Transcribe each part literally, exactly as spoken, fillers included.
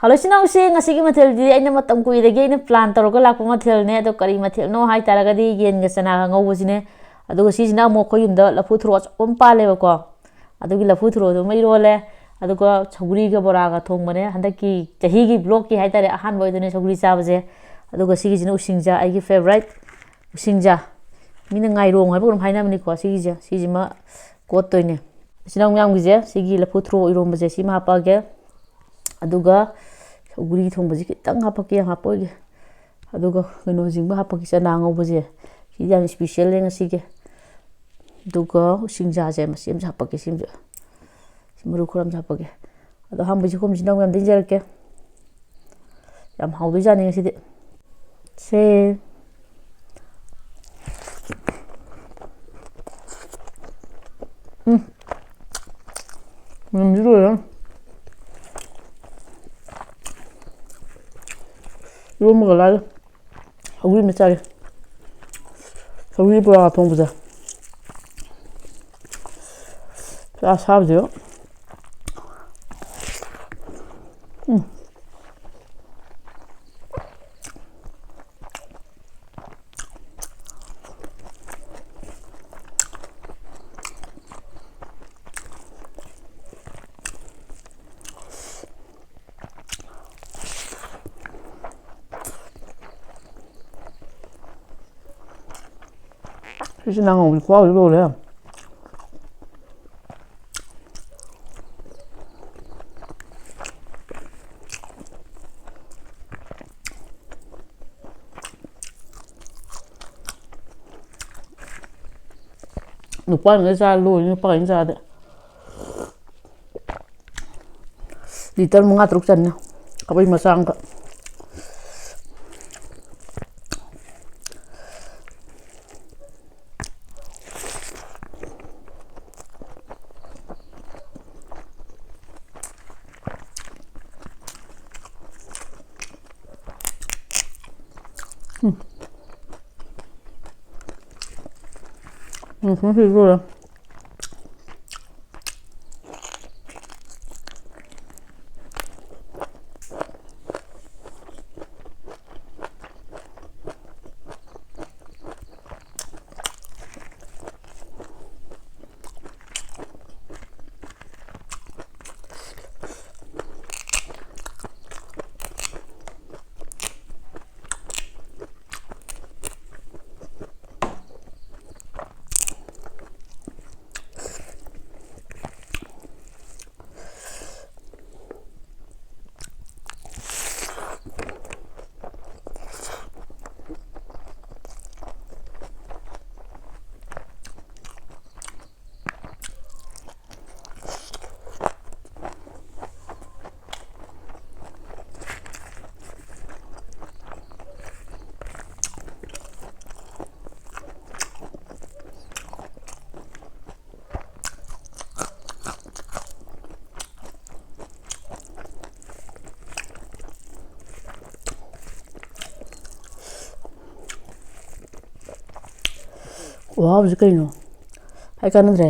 Hello ꯏꯆꯤꯟ ꯏꯅꯥꯎꯁꯦ, ꯉꯁꯤꯒꯤ ꯃꯊꯦꯜꯗꯤ ꯑꯩꯅ ꯃꯇꯝ ꯀꯨꯏꯗꯒꯤ ꯑꯩꯅ plan ꯇꯧꯔꯒ ꯂꯥꯛꯄ ꯃꯊꯦꯜꯅꯦ꯫ ꯑꯗꯣ ꯀꯔꯤ ꯃꯊꯦꯜꯅꯣ ꯍꯥꯏꯇꯥꯔꯒꯗꯤ ꯌꯦꯟꯒ ꯆꯅꯥꯒ ꯉꯧꯕꯁꯤꯅꯦ꯫ ꯑꯗꯨꯒ ꯁꯤꯁꯤꯅ ꯑꯃꯨꯛ ꯑꯩꯈꯣꯏ ꯌꯨꯝꯗ ꯂꯐꯨ ꯊꯔꯣ ꯑꯆꯧꯕ ꯑꯃ ꯄꯥꯜꯂꯦꯕꯀꯣ꯫ ꯑꯗꯨꯒꯤ ꯂꯐꯨ ꯊꯔꯣꯗꯨ ꯑꯃ ꯏꯔꯣꯜꯂꯦ꯫ ꯑꯗꯨꯒ ꯁꯧꯒ꯭ꯔꯤꯒ ꯕꯣꯔꯥꯒ ꯊꯣꯡꯕꯅꯦ꯫ ꯍꯟꯗꯛꯀꯤ ꯆꯍꯤꯒꯤ vlogꯀꯤ ꯍꯥꯏꯇꯥꯔꯦ, ꯑꯍꯥꯟꯕ ꯑꯣꯏꯗꯣꯏꯅꯦ ꯁꯧꯒ꯭ꯔꯤ ꯆꯥꯕꯁꯦ꯫ ꯑꯗꯨꯒ ꯁꯤꯒꯤꯁꯤꯅ ꯎꯁꯤꯡꯖꯥ, ꯑꯩꯒꯤ favourite ꯎꯁꯤꯡꯖꯥ꯫ ꯃꯤꯅ ꯉꯥꯏꯔꯣꯡ ꯍꯥꯏꯕ ꯀꯩꯅꯣꯝ ꯍꯥꯏꯅꯕꯅꯤꯀꯣ꯫ ꯁꯤꯒꯤꯁꯦ, ꯁꯤꯁꯤꯃ ꯀꯣꯠꯇꯣꯏꯅꯦ꯫ ꯏꯆꯤꯟ ꯏꯅꯥꯎ ꯃꯌꯥꯝꯒꯤꯁꯦ, ꯁꯤꯒꯤ ꯂꯐꯨ ꯊꯔꯣ ꯏꯔꯣꯝꯕꯁꯦ ꯁꯤꯃ ꯍꯥꯞꯄꯛꯑꯒꯦ꯫ ꯑꯗꯨꯒ ꯁꯧꯒ꯭ꯔꯤ ꯊꯣꯡꯕꯁꯤ ꯈꯤꯇꯪ ꯍꯥꯞꯄꯛꯀꯦ, ꯌꯥꯝ ꯍꯥꯞꯄꯛꯑꯣꯏꯒꯦ꯫ ꯑꯗꯨꯒ ꯀꯩꯅꯣꯁꯤꯡꯕ ꯍꯥꯞꯄꯛꯀꯦ, ꯆꯅꯥ ꯉꯧꯕꯁꯦ꯫ ꯁꯤꯗꯤ ꯌꯥꯝ specialꯅꯦ ꯉꯁꯤꯒꯤ꯫ ꯑꯗꯨꯒ ꯎꯁꯤꯡꯖꯥꯁꯦ ꯃꯆꯦꯠ ꯑꯃꯁꯨ ꯍꯥꯞꯄꯛꯀꯦ, ꯁꯤꯃꯁꯨ꯫ ꯁꯤ ꯃꯔꯨ ꯈꯔ ꯑꯃꯁꯨ ꯍꯥꯞꯄꯛꯀꯦ꯫ ꯑꯗꯣ ꯑꯍꯥꯟꯕꯩꯁꯦ ꯈꯨꯝꯁꯤ ꯅꯧ ꯌꯥꯝ ꯇꯤꯟꯖꯔꯛꯀꯦ꯫ ꯌꯥꯝ ꯍꯥꯎꯗꯣꯏꯖꯥꯠꯅꯤ ꯉꯁꯤꯗꯤ꯫ ꯁꯦ꯫ ꯎꯝ꯫ ꯃꯅꯝꯁꯤ ꯂꯣꯏꯔꯦ꯫ ꯏꯔꯣꯝꯕꯒ ꯂꯥꯏꯔꯤ꯫ ꯁꯧꯒ꯭ꯔꯤ ꯑꯃ ꯆꯥꯒꯦ꯫ ꯁꯧꯒ꯭ꯔꯤ ꯕꯣꯔꯥ ꯊꯣꯡꯕꯁꯦ꯫ ꯆꯥ ꯁꯥꯕꯁꯦ꯫ ꯎꯝ꯫ ꯁꯤꯁꯤ ꯅꯪ ꯍꯧꯖꯤꯛ ꯈꯨꯍꯥꯎꯁꯤ ꯂꯣꯏꯔꯦ꯫ ꯅꯨꯄꯥꯉꯩ ꯆꯥ ꯂꯣꯏꯔꯦ, ꯅꯨꯄꯥꯉꯩ ꯆꯥꯗꯦ꯫ Litre ꯃꯉꯥ ꯇꯔꯨꯛ ꯆꯟꯅꯤ꯫ ꯈꯥꯕꯩ ꯃꯆꯥ ꯑꯃꯒ꯫ ꯎꯝ꯫ ꯎꯝ, ꯁꯤ ꯂꯣꯏꯔꯦ꯫ ꯋꯥꯎꯁꯦ ꯀꯩꯅꯣ? ꯍꯥꯏ ꯀꯥꯟꯅꯗ꯭ꯔꯦ꯫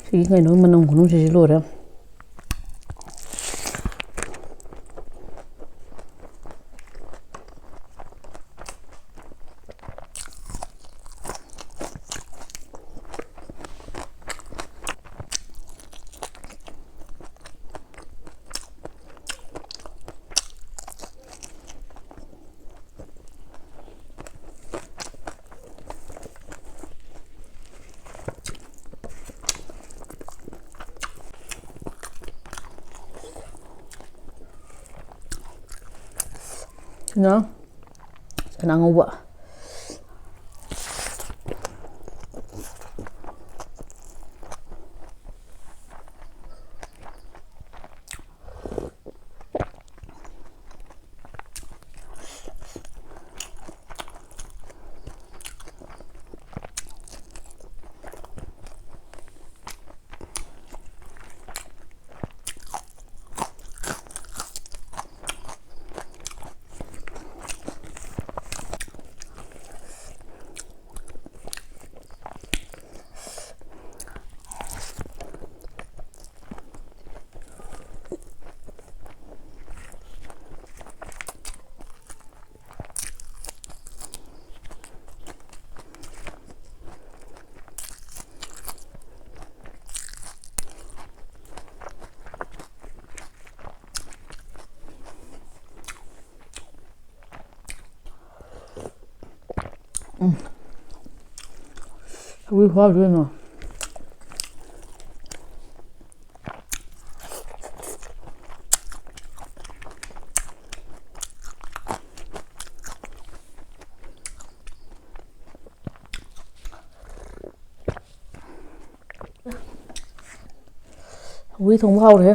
ꯁꯤꯒꯤ ꯀꯩꯅꯣ ꯃꯅꯝ ꯈꯨꯅꯨꯡꯁꯤꯁꯤ ꯂꯣꯏꯔꯦ꯫ ꯁꯤꯅ ꯆꯅꯥ ꯉꯧꯕ꯫ ꯎꯝ꯫ ꯁꯧꯒ꯭ꯔꯤ ꯈꯨꯍꯥꯎꯁꯤ ꯀꯩꯅꯣ꯫ ꯁꯧꯒ꯭ꯔꯤ ꯊꯣꯡꯕ ꯍꯧꯔꯦ꯫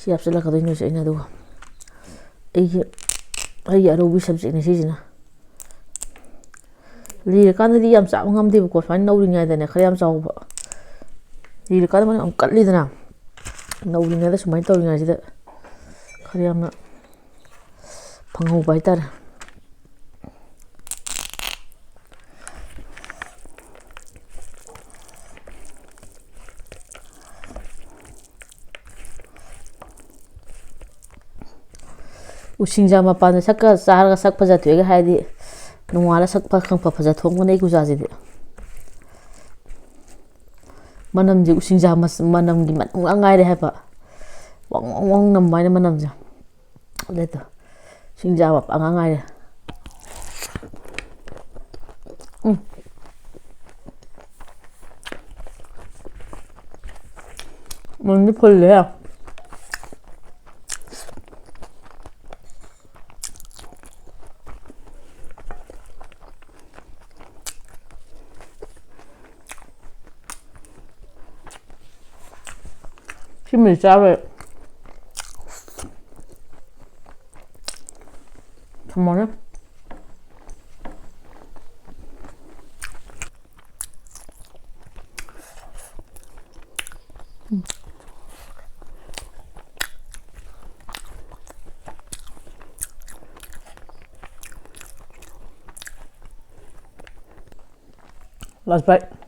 ꯁꯤ ꯍꯥꯞꯆꯤꯜꯂꯛꯀꯗꯣꯏꯅꯦ ꯍꯧꯖꯤꯛ ꯑꯩꯅ꯫ ꯑꯗꯨꯒ ꯑꯩꯒꯤ ꯑꯩꯒꯤ ꯑꯔꯧꯕꯤ ꯁꯕꯖꯦꯛꯅꯦ ꯁꯤꯁꯤꯅ꯫ ꯂꯤꯔꯀꯥꯟꯗꯗꯤ ꯌꯥꯝ ꯆꯥꯕ ꯉꯝꯗꯦꯕꯀꯣ, ꯁꯨꯃꯥꯏꯅ ꯅꯧꯔꯤꯉꯩꯗꯅꯦ ꯈꯔ ꯌꯥꯝ ꯆꯥꯎꯕ꯫ ꯂꯤꯔꯀꯥꯟꯗ ꯃꯅꯝ ꯌꯥꯝ ꯀꯜꯂꯤꯗꯅ, ꯅꯧꯔꯤꯉꯩꯗ ꯁꯨꯃꯥꯏꯅ ꯇꯧꯔꯤꯉꯩꯁꯤꯗ ꯈꯔ ꯌꯥꯝꯅ ꯐꯪꯍꯧꯕ ꯍꯥꯏꯇꯥꯔꯦ꯫ ꯎꯁꯤꯡꯖꯥ ꯃꯄꯥꯟꯗ ꯁꯛꯀ ꯆꯥꯔꯒ ꯁꯛ ꯐꯖꯊꯣꯛꯑꯦꯒ ꯍꯥꯏꯔꯗꯤ, ꯅꯣꯡꯉꯥꯜꯂ ꯁꯛ ꯐ-, ꯈꯪꯐ ꯐꯖ ꯊꯣꯛꯑꯝꯒꯅꯤ ꯑꯩ ꯈꯨꯖꯥꯁꯤꯗꯤ꯫ ꯃꯅꯝꯁꯦ ꯎꯁꯤꯡꯖꯥ ꯃꯁ-, ꯃꯅꯝꯒꯤ ꯃꯅꯝ ꯉꯥꯛ ꯉꯥꯏꯔꯦ ꯍꯥꯏꯕ꯫ ꯋꯥꯡ ꯋꯥꯡ ꯋꯥꯡ ꯅꯝꯕ ꯍꯥꯏꯅ ꯃꯅꯝꯁꯦ꯫ ꯑꯗꯨꯗꯣ ꯎꯁꯤꯡꯖꯥ ꯃꯄꯥꯟ ꯉꯥꯛ ꯉꯥꯏꯔꯦ꯫ ꯎꯝ꯫ ꯃꯨꯟꯗꯤ ꯐꯨꯜꯂꯦ꯫ ꯁꯤꯃꯗꯤ ꯆꯥꯔꯣꯏ꯫ ꯊꯝꯃꯣꯅꯦ꯫ Last bite.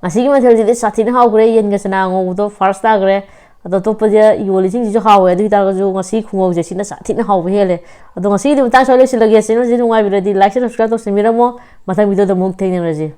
ꯉꯁꯤꯒꯤ ꯃꯊꯦꯜꯁꯤꯗꯤ ꯁꯥꯊꯤꯅ ꯍꯥꯎꯈ꯭ꯔꯦ꯫ ꯌꯦꯟꯒ ꯆꯅꯥ ꯉꯧꯕꯗꯣ ꯐꯥꯔꯁ ꯇꯥꯈ꯭ꯔꯦ꯫ ꯑꯗꯣ ꯑꯇꯣꯞꯄꯗ ꯌꯣꯜꯂꯤꯁꯤꯡꯁꯤꯁꯨ ꯍꯥꯎꯋꯦ, ꯑꯗꯨ ꯑꯣꯏꯇꯥꯔꯒꯁꯨ ꯉꯁꯤ ꯈꯨꯉꯧꯁꯦ ꯁꯤꯅ ꯁꯥꯊꯤꯅ ꯍꯥꯎꯕ ꯍꯦꯜꯂꯦ꯫ ꯑꯗꯣ ꯉꯁꯤꯒꯤꯗꯤ ꯃꯇꯥꯡ ꯁ꯭ꯋꯥꯏ ꯂꯣꯏꯁꯤꯜꯂꯒꯦ꯫ ꯆꯦꯅꯦꯜꯁꯤ ꯅꯨꯡꯉꯥꯏꯕꯤꯔꯗꯤ ꯂꯥꯏꯛ ꯁꯦꯌꯔ ꯁꯕꯁꯀ꯭ꯔꯥꯏꯕ ꯇꯧꯁꯟꯕꯤꯔꯝꯃꯣ꯫ ꯃꯊꯪ ꯚꯤꯗꯤꯑꯣꯗ ꯑꯃꯨꯛ ꯊꯦꯡꯅꯔꯁꯤ꯫